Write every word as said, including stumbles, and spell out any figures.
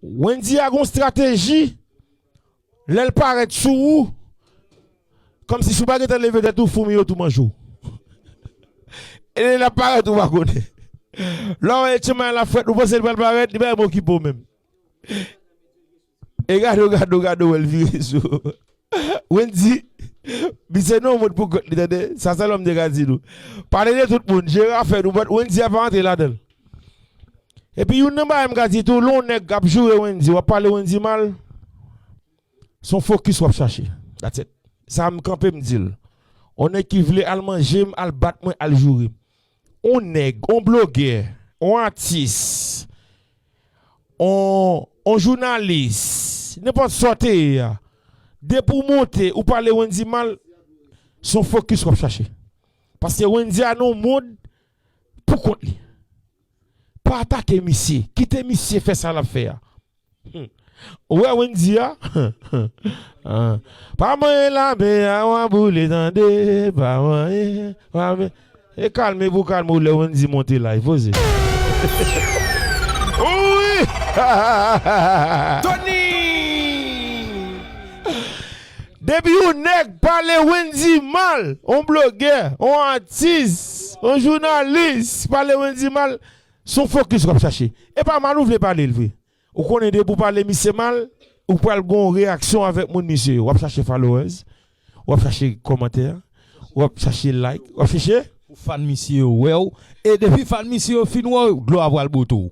Wendy a gon strateji. Lè l parèt sou ou, kòmsi si w pa gentan leve tèt ou, foumi yo tou manje w. E lè l ap parèt ou pa konnen. Lè w wè tchanmay la frèt, ou panse l pral parèt, li pa menm okipe w menm. E gade w, gade w, gade w, wè l vire sou ou. Wendy, misye nan yon mond pou kont li, tande. Sa sèl m te ka di nou. Pale de tout moun, jere afè nou, but Wendy a pa antre ladan l. Epi youn nan bagay m ka di tou, lè yon nèg ap joure Wendy, w ap pale Wendy mal, se yon fokis w ap chache. That's it. Sa m kanpe m di l. Yon nèg ki vle al manje m, al bat mwen, al joure m. Yon nèg, yon blogè, yon atis, yon, yon jounalis, nenpòt sa w te ye a, depi w monte, ou pale Wendy mal, se yon fokis w ap chache. Paske Wendy a nan yon mond pou kont li. Pa atake misye. Kite misye fè sa l ap fè a. Hmm. Ou wè Wendy a? Ah. Pa manyen lame a, w a boule tande. Pa manyen, pa manyen. E kalme pou kalme w lè Wendy monte live, poze. Wi! Tony! Depi yon nèg pale Wendy mal, yon blogè, yon atis, yon jounalis, pale Wendy mal, se yon fokis w ap chache. E pa mal ou vle pale l vre. Ou konnen depi w pale misye mal, ou pral gen yon reyaksyon avèk moun misye yo. W ap chache followers, w ap chache kòmantè, w ap chache like, w ap chache. Pou fan misye yo wè w, e depi fan misye yo fin wè w, dlo a pral bote w.